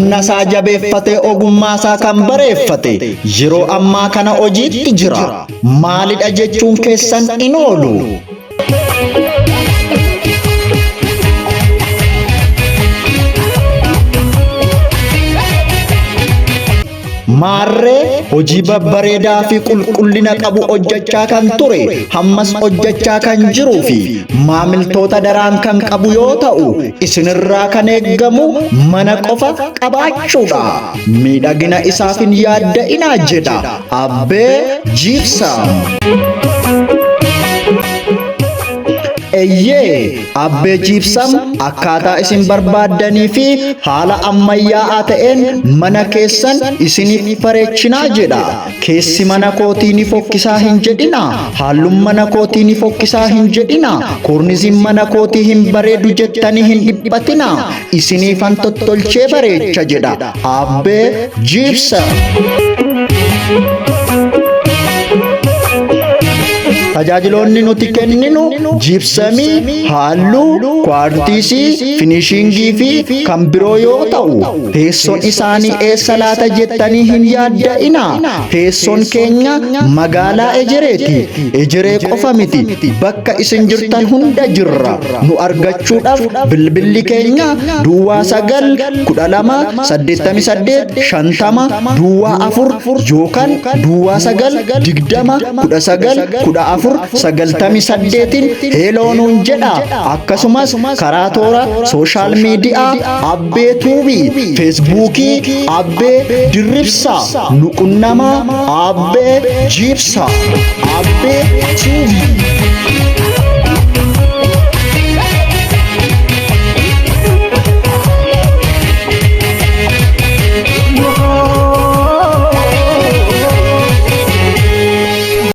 Humna isaa jabeeffatee ogummaa isaa kan bareeffate yeroo ammaa kana hojiitti jira. Maalidha jechuun keessan in oolu. Maarree hojii babbareedaa fi qulqullina qabu hojjechaa kan ture hammas hojjechaa kan jiruu fi maamiltoota daraan kan qabu yoo ta'u isinirraa kan eeggamu mana qofa qabaachuudha. Miidhagina isaaf hin yaadda'inaa jedha Abbee Jiibsaam. Eeyyee, Abbee Jiibsam akkaataa isin barbaaddanii fi haala ammayyaa'aa ta'een mana keessan isiniif bareechinaa jedha. Keessi mana kootii ni fokkisaa hin jedhina. Halluun mana kootii ni fokkisaa hin jedhina. Koorniziin mana kootii hin bareedu jettanii hin dhiphatina. Isiniifan tottolchee bareecha jedha. Abbee Jiibsam. Tajaajiloonni nuti kenninu jiibsamii, halluu, kwaartiisii, finishiingii fi kan biroo yoo ta'u, teessoon isaanii eessa laata jettanii hin yaadda'ina. Teessoon keenya magaalaa Ejereeti. Ejeree qofa miti, bakka isin jirtan hunda jirra. Nu argachuudhaaf bilbilli keenya duwwaa 9 12 88 50 duwwaa 4 yookaan duwwaa 9 20 19 14 98 heeloo nuun jedha. Akkasumas karaa toora sooshaal miidiyaa Abbee Tuubii, Feesbuukii Abbee Dirribsaa, nu qunnamaa Abbee Jiibsaa, Abbee Tuubii.